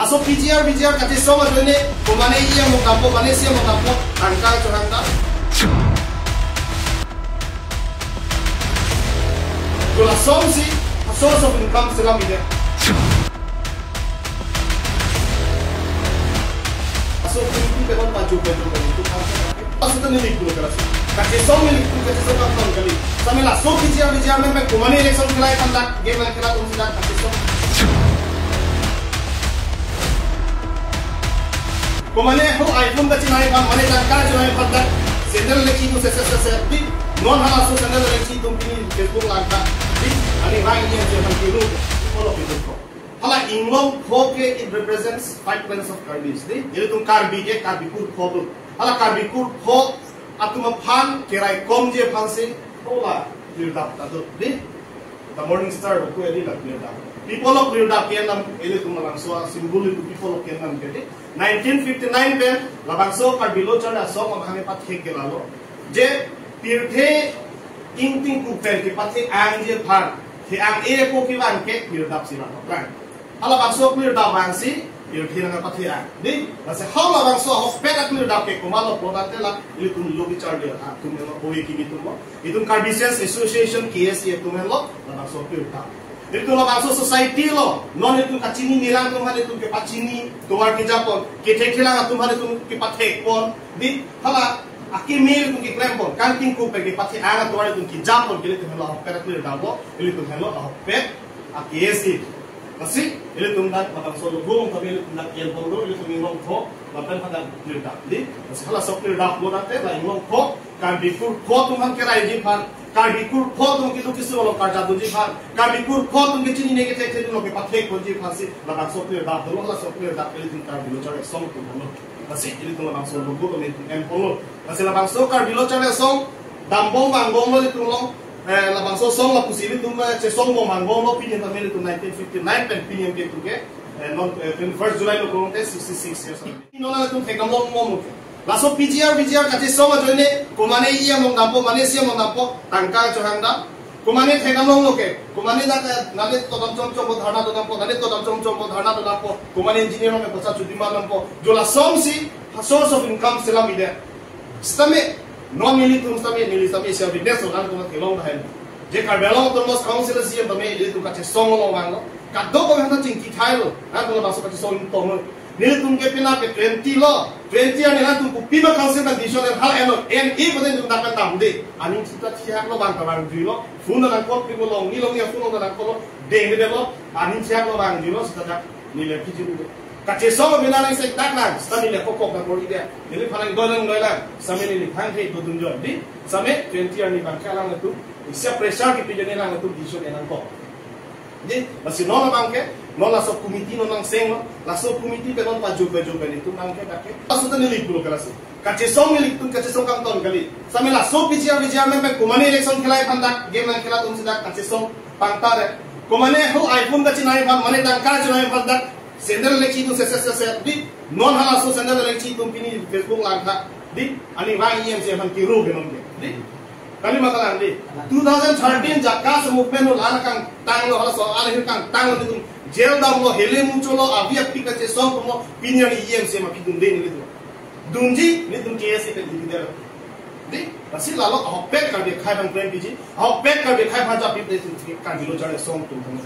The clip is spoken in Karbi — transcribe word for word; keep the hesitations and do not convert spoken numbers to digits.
So P G R, V G R kachesong ajoine, komane E M dampo, mane C M dampo, tangka chohang ta. Jula song si, a source of income selam ide. So, kung kung penon paju, paju, paju, itu kan. Pasu tani lik dulu kelas. Kachesong lik dulu, kachesong kan kali. Samela so P G R, V G R memang komane election kelai pandak, game yang kena tung sidak, kachesong. Komane ho iPhone kachinai pan, mane tangka chinai pandak. Sandal leki tu se, se, se, se, di. Non halaso sandal leki tu pini Facebook langka. Di, ani rang ini yang jangan tiru. Follow itu ko. Hala inglong pho ke it represents five clans of Karbis. Di, ilitum Karbi ke Karbi kur pho tu. Hala Karbi kur pho atum aphan keraikomji aphansi hala klirdap ta do. Di, the Morning Star ko edi la klirdap. Pi apotlo klirdap ke nam ilitum labangso symbol itu pi apotlo ke nam ke di. Nineteen fifty-nine pen labangso Karbi Lo Charli Asong abang hame pathek ke lalo. Je pirthe ingtingkuk pen kepathekangji aphan, the-ang-e ko kevang ke klirdap si lalo. Hala bangso klirdap vangsi pirthe nangpathe-ang. Di, lasi halabangso ahokpet aklirdap ke komatlo pulo tangte la ilitum lo bichar dia atum lo, boye kimi atum lo. Itum Karbi Sales Association, K S A atum lo, labangso klirdap. Itum labangso society lo, non itum kachinine atum aphan itum kepachini, tovar kejapon, kethek thelang atum aphan itum kepathekpon. Di, hala akimi itum keklempon, kangtingkuk pen kepathe-ang atovar itum kejapon ke ilitum lo ahokpet aklirdap lo, ilitum lo ahokpet a K S A. Lasi, ilitum dak matang solo gulung kami ilitum dak yen pon do, ilitum inglong pho, lapen pada klirdap. Di, lasi halaso klirdap lo tangte la inglong pho, Karbi kur pho atum aphan keraiji aphan, Karbi kur pho atum keduk kesung lo karjap dunji aphan, Karbi kur pho atum kechinine kethek thedun lo kepathekponji aphansi, labangso klirdap dolo, halaso klirdap ilitum Karbi Lo Charli Asong atum lo. Lasi ilitum labangso logo kami en pon lo. Lasi labangso Karbi Lo Charli Asong dambom vangbom lo ilitum lo. Eh, labangso song lapusi ilitum, eh, chesongbom vangbom lo, pini tame ilitum nineteen fifty-nine pen pini ke tu ke, eh, non, eh, twenty-first July lo kong te sixty-six years. Ino la ilitum thekdam longmom lo. Laso P G R, V G R kachesong ajoine, komane E M dampo, mane C M dampo, tangka chohang ta. Komane thekdam longlo ke, komane dak, eh, nane todam chom chom bo dharna todampo, nane todam chom chom bo dharna todampo, komane engineer me posa chuti ma dampo. Jula song si, a source of income selam ide. Sitame, non nelitum sitame, neli sitame, isi a-witness lo nangtum kelong dahen. Je Karbi Anglong Autonomous Council C M tame, nelitum kachesong lo vanglo. Kadokave hana chingki thailo, nangtum labangso kachesong tonglo. Nelitum ke pina pe twenty lo, twenty arni nangtum kopi ma council condition en hal eno, en i kote nelitum dak pen damde. Aning sita thiak lo bang ta bang jui lo, phone ta nang call pi ko long, ni long ya phone ta nang call lo, deng de lo, aning thiak lo bang jui lo, sita dak neli le piji ulo. Kachesong bina nang sek dak nang, sita neli le kokok nang kori dia. Neli phalang doi lang doi lang, same neli phang the to dun joi. Di, same twenty arni bang ke alanglitum, isi a-pressure kepi jone alanglitum decision en nangkok. Di, lasi non abang ke, non laso committee non nangseng lo, laso committee pen non paju paju pen itum abang ke dak ke. Laso ta neli pulo ke lasi. Kachesong nelitum, kachesong kangton kali. Same laso P G R, V G R memang komane election kelai pandak, game nang kela atum sidak, kachesong pangtar. Komane ho iPhone kachinai pan, mane tangka chinai pandak, sandal leki tu se, se, se, se, di, non halaso sandal leki tu pini Facebook langka, di, ani vang E M C aphan kiru ke non ke, di. Kali makalang di. Two thousand thirteen JACAS movement lo, alang kangtanglo, halaso alang kangtanglo nelitum. Jail damlo, hele muchotlo, avi api kachesong lo, pini ani E M C ma pidun de nelitum. Dunji, nelitum K S A pen leader. Di, lasi lalo ahokpet Karbi akhai abang klem piji, ahokpet Karbi akhai abang japi piji, Karbi Lo Charli Asong atum tame.